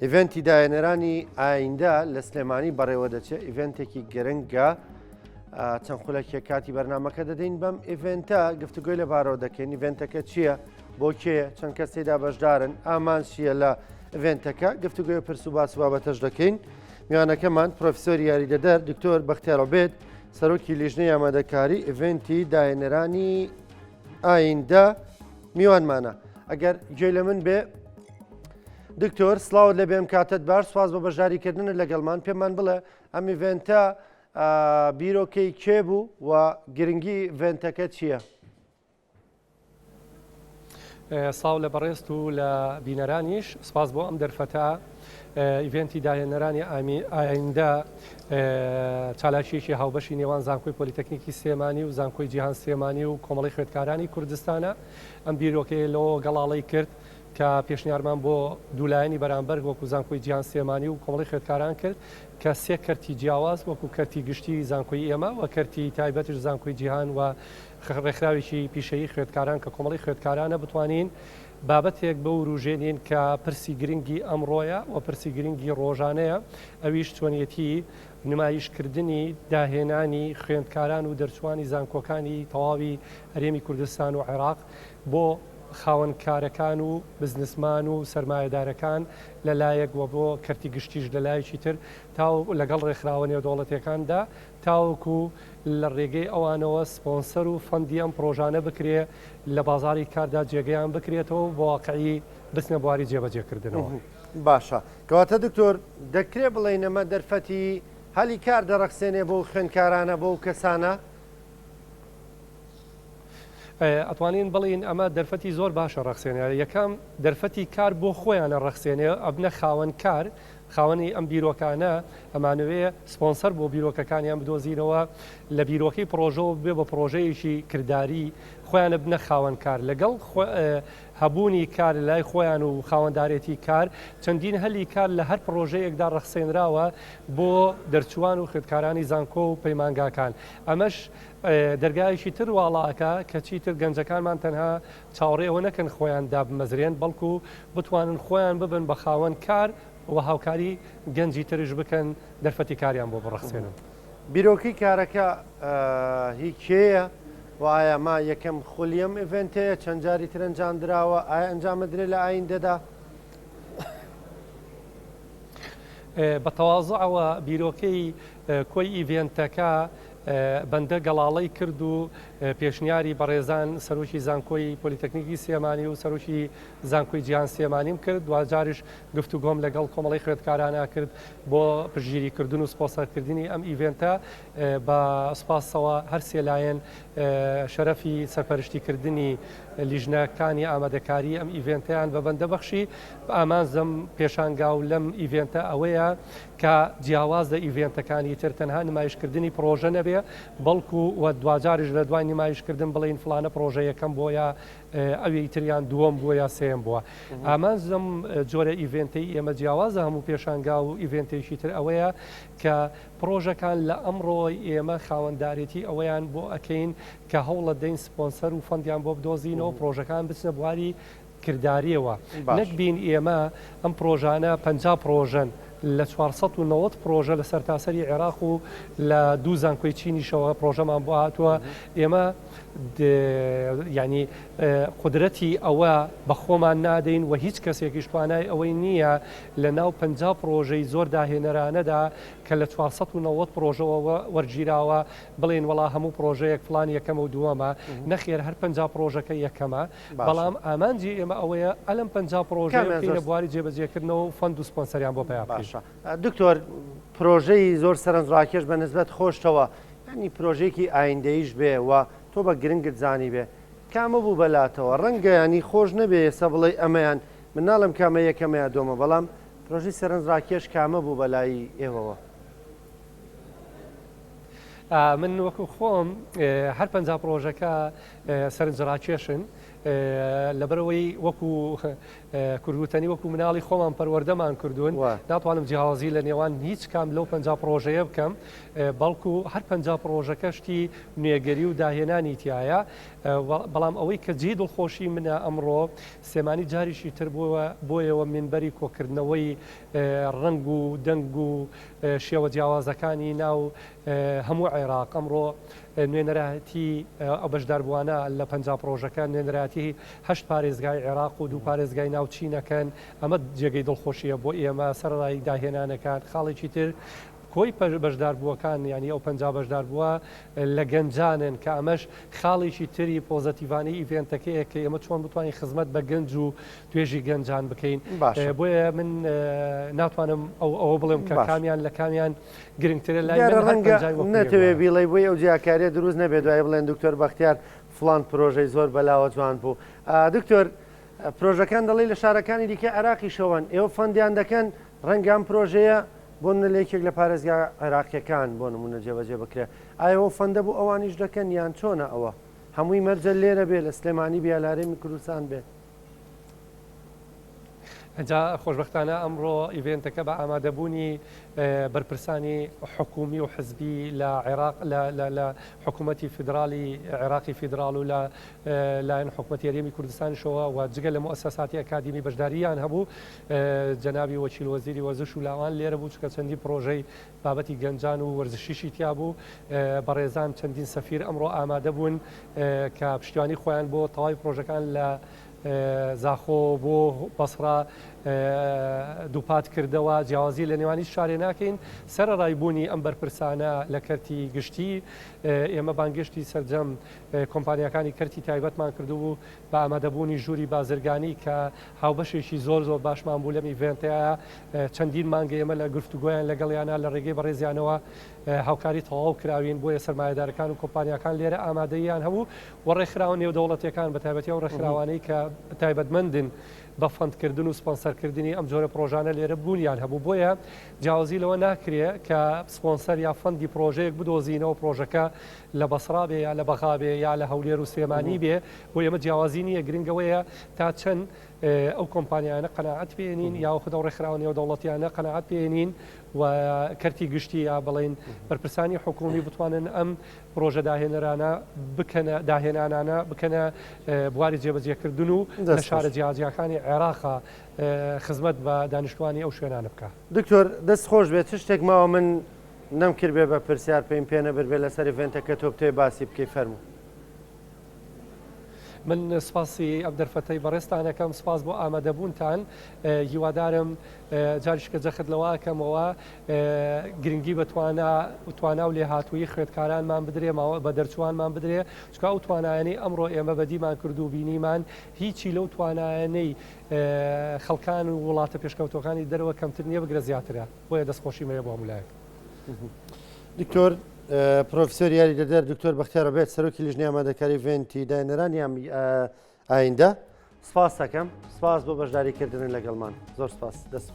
event ی داهێنەرانی ئایندە لە سلێمانی بەڕێوە دەچێت، event ێکی گرنگە. چەند خولەکێک کاتی بەرنمەکە دەدەین بەم event ە گفتوگۆی لەبارەوە دەکەین. event ەکە چییە؟ بۆ کێ؟ چەند کەس تێدا بەشدارن؟ ئامانج چییە لە event ەکە؟ گفتوگۆی پرس و باس و بابەتەش دەکەین. میوانەکەمان پرۆفیسۆری یاریدەدەر دکتۆر بەختیار عوبێد، سەرۆکی لیژنەی ئامادەکاری event ی داهێنەرانی ئایندە میوانمانە. ئەگەر گوێ لە من بێ دکتۆر سڵاوت لێ بێم، کاتت باش، سواز بۆ بەشداریکردنت لەگەڵمان. پێمان بڵێ ئەم event ە بیرۆکەی کێ بوو و گرنگی event ەکە چییە؟ سڵاو لە بەڕێزت و لە بینەرانیش، سپاس بۆ ئەم دەرفەتە. event ی داهێنەرانی ئایندە چالاکیەکی هاوبەشی نێوان زانکۆی پۆلیتەکنیکی سلێمانی و زانکۆی جیهان سلێمانی و کۆمەڵی خوێندکارانی کوردستانە. ئەم بیرۆکەیە لەوە گەڵاڵەی کرد کە پێشنیارمان بۆ دوولایەنی بەرامبەر وەکو زانکۆی جیهان سلێمانی و کۆمەڵی خوێندکاران کرد کە سێ کەرتی جیاواز وەکو کەرتی گشتی زانکۆی ئێمە و کەرتی تایبەتش زانکۆی جیهان و ڕێکخراوێکی پیشەیی خوێندکاران کە کۆمەڵی خوێندکارانە بتوانین بابەتێک بوروژێنین کە پرسی گرنگی ئەمڕۆیە و پرسی گرنگی ڕۆژانەیە، ئەویش چۆنیەتی نمایشکردنی داهێنانی خوێندکاران و دەرچووانی زانکۆکانی تەواوی هەرێمی کوردستان و عێراق بۆ خاوەن کارەکان و بزنسمان و سەرمایەدارەکان لە لایەک و بۆ کەرتی گشتیش لە لایەکی تر تاو لەگەڵ ڕێکخراوە نێودەوڵەتیەکاندا تاوەکو لە ڕێگەی ئەوانەوە سپۆنسەر و fund ی ئەم پڕۆژانە بکرێ لە بازاڕی کاردا جێگەیان بکرێتەوە و بە واقعی بچنە بواری جێبەجێکردنەوە. باشە کەواتە دکتۆر دەکرێ بڵێین ئەمە دەرفەتی هەلی کار دەڕەخسێنێ بۆ خوێندکارانە بۆ کەسانە؟ ئەتوانین بڵێین ئەمە دەرفەتی زۆر باشە ڕەخسێنێ. یەکەم دەرفەتی کار بۆ خۆیانە ڕەخسێنێ، ئەبنە خاوەن کار، خاوەنی ئەم بیرۆکانە، ئەمانەوێ سپۆنسەر بۆ بیرۆکەکانیان بدۆزینەوە، لە بیرۆکەی پڕۆژەوە ببێ بە پڕۆژەیەکی کرداری، خۆیان ببنە خاوەن کار، لەگەڵ هەبوونی کار لەلای خۆیان و خاوەندارێتی کار، چەندین هەلی کار لە هەر پڕۆژەیەکدا ڕەخسێنراوە بۆ دەرچووان و خوێندکارانی زانکۆ و پەیمانگاکان، ئەمەش دەرگایەکی تر واڵا ئەکا کە چیتر گەنجەکانمان تەنها چاوەڕێی ئەوە نەکەن خۆیان دابمەزرێن، بەڵکو بتوانن خۆیان ببن بە خاوەن کار و هاوکاری گەنجی ترش بکەن دەرفەتی کاریان بۆ بڕەخسێنن. بیرۆکەی کارەکە هی کێیە و ئایا ئەمە یەکەم خولی ئەم event ەیە؟ چەند جاری تر ئەنجام دراوە؟ ئایا ئەنجام ئەدرێت لە ئایندەدا؟ بە تەوازوعەوە بیرۆکەی کۆی event ەکە بەندە گەڵاڵەی کرد و پێشنیاری بەڕێزان سەرۆکی زانکۆی پۆلیتەکنیکی سلێمانی و سەرۆکی زانکۆی جیهان سلێمانیم کرد، دواجاریش گفتوگۆم لەگەڵ کۆمەڵەی خوێندکارانا کرد بۆ پشتگیریکردن و سپۆنسەرکردنی ئەم event ە. بە سوپاسەوە هەر سێ لایەن شەرەفی سەرپەرشتیکردنی لیژنەکانی ئامادەکاری ئەم event ەیان بە بەندە بەخشی. ئامانج لەم پێشانگا و لەم event ە ئەوەیە کە جیاواز لە event ەکانی تر تەنها نمایشکردنی پڕۆژە نەبێ، بەڵکو و دواجاریش لە دوای نمایشکردن بڵێین فڵانە پڕۆژە یەکەم بووە یا ئەوی تریان دووەم بووە یا سێیەم بووە. ئامانج لەم جۆرە event ەی ئێمە جیاواز لە هەموو پێشانگا و event ێکی تر ئەوەیە کە پڕۆژەکان لە ئەمڕۆوەی ئێمە خاوەندارێتی ئەوەیان بۆ ئەکەین کە هەوڵەدەین سپۆنسەر و fund یان بۆ بدۆزینەوە پڕۆژەکان بچنە بواری کرداریەوە نەک بین ئێمە ئەم پرۆژانە 50 پرۆژەن لە 490 پرۆژە لە سەرتاسەری عێراق و لە دوو زانکۆی چینیشەوە پرۆژەمان بۆ هاتووە ئێمە ینی قودرەتی ئەوە بە خۆمان نادەین و هیچ کەسێکیش توانای ئەوەی نییە لە ناو 50 پرۆژەی زۆر داهێنەرانەدا کە لە 490 پرۆژەوە وەرگیراوە بڵێن وەڵا هەموو پرۆژەیەک فلان یەکەمە و دووەمە نەخێر هەر 50 پرۆژەکە یەکەمە بەڵام ئامانجی ئێمە ئەوەیە ئەلم 50 پرۆژەیە بکەینە بواری جێبەجێکردنەوە و fund و سپۆنسەریان بۆ پەیا بکەین. باشە دکتۆر پرۆژەی زۆر سەرنجڕاکێش بە نسبەت خۆشتەوە یانی پرۆژەیەکی ئایندەیش بێ و تۆ بە گرنگت زانی بێ کامە بوو بەلاتەوە ڕەنگە ینی خۆش نەبێ ئێستا بڵێی ئەمەیان من ناڵێم کامە یەکەمە یا دووەمە بەڵام پرۆژەی سەرنجڕاکێش کامە بوو بەلای ئێوەوە؟ من وەکو خۆم هەر 50 پرۆژەکە سەرنجڕاکێشن. لەبەرئەوەی وەکو کوردوتەنی وەکو مناڵی خۆمان پەروەردەمان کردوون ناتوانم جیاوازی لە نێوان هیچ کام لەو 50 پرۆژەیە بکەم بەڵکو هەر 50 پرۆژەکە شتی نوێگەری و داهێنانی تایە بەڵام ئەوەی کە جێی دڵخۆشی منە ئەمڕۆ سلێمانی جاریشی تر بووە بۆیەوە منبەری کۆکردنەوەی ڕەنگ و دەنگ و شێوە جیاوازەکانی ناو هەموو عێراق ئەمڕۆ نوێنەرایەتی ئەو بەشداربووانە لە 50 پڕۆژەکە نوێنەرایەتی هەشت پارێزگای عێراق و دوو پارێزگای ناو چین ئەکەن، ئەمە جێگەی دڵخۆشییە بۆ ئێمە، سەرەڕای داهێنانەکان، خاڵێکی تر کۆی بەشداربووەکان یانی ئەو 50 بەشداربووە لە گەنجانن کە ئەمەش خاڵێکی تری پۆزەتیڤانەی event ەکەیە کە ئێمە چۆن بتوانین خزمەت بە گەنج و توێژی گەنجان بکەین باشە. بۆیە من ناتوانم ئەو ئەوە بڵێم کە باشە. کامیان لە کامیان گرنگترە لای دیارە من هەر ڕەنگە پەنجای وەکو یەک نەتەوێ وایە. بیڵێی بۆی ئەو جیاکاریە دروست نەبێ دوایی بڵێن دکتۆر بەختیار فڵان پرۆژەی زۆر بەلاوە جوان بوو. دکتۆر پرۆژەکان دەڵێی لە شارەکانی دیکە عێراقیشەوەن ئێوە fund یان دەکەن ڕەنگە ئەم پرۆژەیە بۆ نمونە لە یەکێک لە پارێزگا عێراقیەکان بۆ نمونە جێبەجێ بکرێ ئایا ئەو fund ە بۆ ئەوانیش دەکەن یان چۆنە ئەوە هەمووی مەرجە لێرە بێ لە سلێمانی بێ یا لە هەرێمی کوردستان بێ؟ جا خۆشبەختانە ئەمڕۆ event ەکە بە ئامادەبوونی بەرپرسانی حکومی و حزبی لە عێراق لە حکوومەتی فیدراڵی عێراقی فیدراڵ و لە لایەن حکوومەتی هەرێمی کوردستانیشەوە و جگە لە موئەسەساتی ئەکادیمی بەشدارییان هەبوو جەنابی وەکیل وەزیری وەرزش و لاوان لێرە بوو چونکە چەندین پڕۆژەی بابەتی گەنجان و وەرزشیشی تیا بوو بەڕێزان چەندین سەفیر ئەمڕۆ ئامادە بوون کە پشتیوانی خۆیان بۆ تەواوی پڕۆژەکان لە زاخۆ بۆ بەسڕە دووپات کردەوە، جیاوازی لە نێوان هیچ شارێ ناکەین، سەرەڕای بوونی ئەم بەرپرسانە لە کەرتی گشتی، ئێمە بانگێشتی سەرجەم کۆمپانیاکانی کەرتی تایبەتمان کردبوو بە ئامادەبوونی ژووری بازرگانی کە هاوبەشێکی زۆر زۆر باشمان بوو لەم event ەیە، چەندین مانگە ئێمە لە گفتوگۆیان لەگەڵیانە لە ڕێگەی بەڕێزیانەوە هاوکاری تەواو کراوین، بۆیە سەرمایەدارەکان و کۆمپانیاکان لێرە ئامادەییان هەبوو و ڕێکخراوە نێودەوڵەتییەکان بەتایبەتی ئەو ڕێکخراوانەی کە تایبەتمەندن بە fund کردن و سپۆنسەرکردنی ئەم جۆرە پڕۆژانە لێرە بوونیان هەبوو، بۆیە جیاوازی لەوە ناکرێ کە سپۆنسەر یا fund ی پڕۆژەیەک بدۆزینەوە پڕۆژەکە لە بەسڕا بێ یا لە بەغا بێ یا لە هەولێر و سلێمانی بێ، بۆ ئێمە جیاوازی نییە، گرنگ ئەوەیە تا چەند ئەو کۆمپانیایانە قەناعەت پێێنین یاخود ئەو ڕێکخراوە نێودەوڵەتیانە قەناعەت پێێنین و کەرتی گشتی یا بڵێین بەرپرسانی حکومی بتوانن ئەم پرۆژە داهێنەرانە بکەنە داهێنانانە بکەنە بواری جێبەجێکردن و لە شارە جیاجیاکانی عێراقا خزمەت بە دانیشتوانی ئەو شوێنانە بکە. دکتۆر دەست خۆش بێت چ شتێک ماوە من نەمکردبێ بە پرسیار پێیم پێ نەبردبێ لەسەر event ەکە تۆ بتەوێ باسی بکەی فەرموو. من سپاسی ئەم دەرفەتەی بەڕێزتان ئەکەم، سپاس بۆ ئامادەبوونتان، هیوادارم جاریشکە جەخت لەوە ئەکەمەوە گرنگی بە توانا توانا و لێهاتوویی خوێندکارانمان بدرێ بە دەرچووانمان بدرێ چونکە ئەو توانایانەی ئەمڕۆ ئێمە بەدیمان کرد و بینیمان هیچی لەو توانایانەی خەڵکان و وڵاتە پێشکەوتووەکانی دەرەوە کەمتر نییە بگرە زیاترە بۆیە دەستخۆشیم هەیە بۆ هەموو لایەک. دکتۆر پرۆفیسۆر یاریدەدەر دکتۆر بەختیار عوبێد سەرۆکی لیژنەی ئامادەکاری event ی داهێنەرانی ئایندە سپاس دەکەم سپاس بۆ بەشداریکردن لەگەڵمان زۆر سپاس دەست.